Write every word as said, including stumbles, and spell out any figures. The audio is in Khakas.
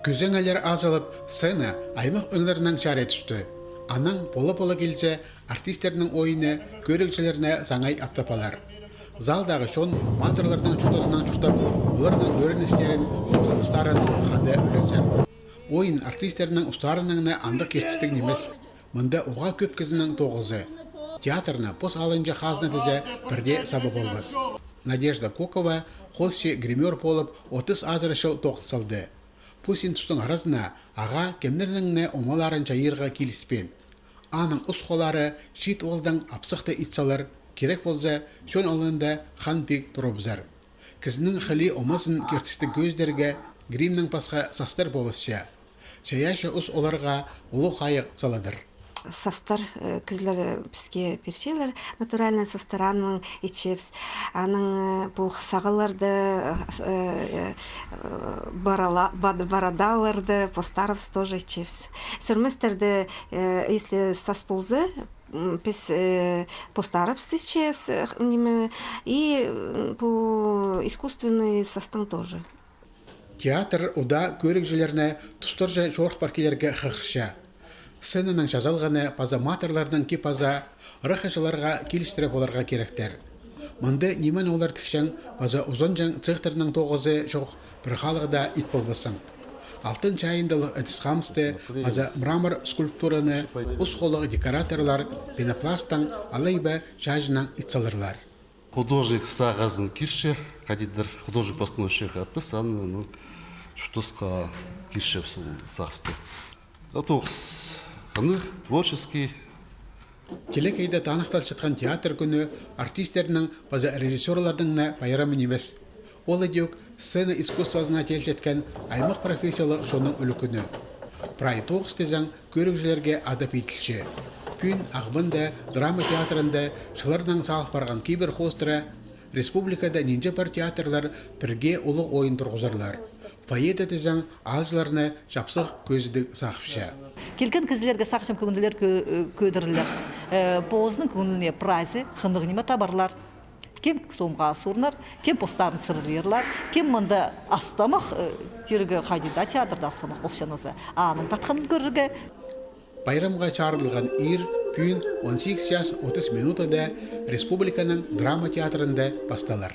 Кӱзеңелер азылып, сцена аймах ӧңнернең чарай тӱсті. Анаң пола-пола килзе, артистернің ойыны кӧрігҷілерні саңай аптап алар. Залдағы чон матырларның чуртазынаң чуртап, оларның ӧріністерін, топсыныстарын хада ӱлезер. Ойын артистернің устарынаң на андағ киртістіг нимес. Мында уғаа кӧп кізінің тоғызы. Театрны пос алынҷа хазна тізе пірдее саба полбас. Надежда Кокова хоосчы гримёр полып отыс азыра чыл тоғын салды. Пу син тустың аразына ағаа кемнернің не омаларын чайирға киліспеен. Аның ус холлары чиит оолдаң апсахты ит салар, кирек полза, чон алнында хан пик турыбызар. Кізінің хыли омазын киртістіг кӧзідерге гримнең пасха састар полысча. Чайаачы ус оларға улуғ хайығ саладыр. Састар, э, кізілер, э, піске пирчелер, натуральный састар, анаң итчебіс. Анаң, э, пу сағаларды, э, э, э, барала-, бад-, бородаларды постарыбыс тоже итчебіс. Сӧрместерді, э, если сас полза, м, піс, э, постарыбыс итчебіс, э, ниме, и, м, пу искусственный састаң тоже. Театр удаа кӧрігҷілерні тустарҷа чорых пар килерге хығырча. Сценаның чазалғаны паза матырларның кип-аза ыраххы чылларға килістіре поларға киректер. Мында ниме олар тікчең паза узанҷаң цехтарның тоғызы чох пір халығда ит полбассың. Алтын чайындылығ ідіс-хамысты паза мрамор скульптураны ус холлығ декораторлар пенопласттаң алай ба чааҷынаң ит саларлар. Художник сағызын кирче, хайдағ-да художник-постановщик, а піс аны, ну, чуртасха кирчебіс ол сағысты. А тоғыс хынығ, творческий. Телекейде таныхталчатхан театр кӱні артистернің паза режиссёрларның на пайрамы нимес. Ол идӧк сцена искусствозына тилчеткен аймах профессиялығ чонның ӱлӱкӱні. Прай тоғыс тізең кӧрігҷілерге адап иділче. Пӱӱн Ағбанда драма театрында чылларнаң салыл парған кибір хоостыра, республикада нинҷе пар театрлар пірге улуғ ойын турғызарлар. Фойеде тізең аалҷыларны чапсығ кӧзідіг сағыпча. Килген кізілерге сағынчам, кӧңнілер кӧ-, кӧдірілер. Э, позының кӧңніне прайзы хынығ ниме табарлар. Кем сомға сурынар, кем постарын сырлирлар, кем мында астамах, э, тирге хайди-да театрда астамах полчаң нооза, аның татханын кӧрерге. Пайрамға чарыдылған иир пӱӱн он сигіс час отыс минутада республиканың драма театрында пасталар.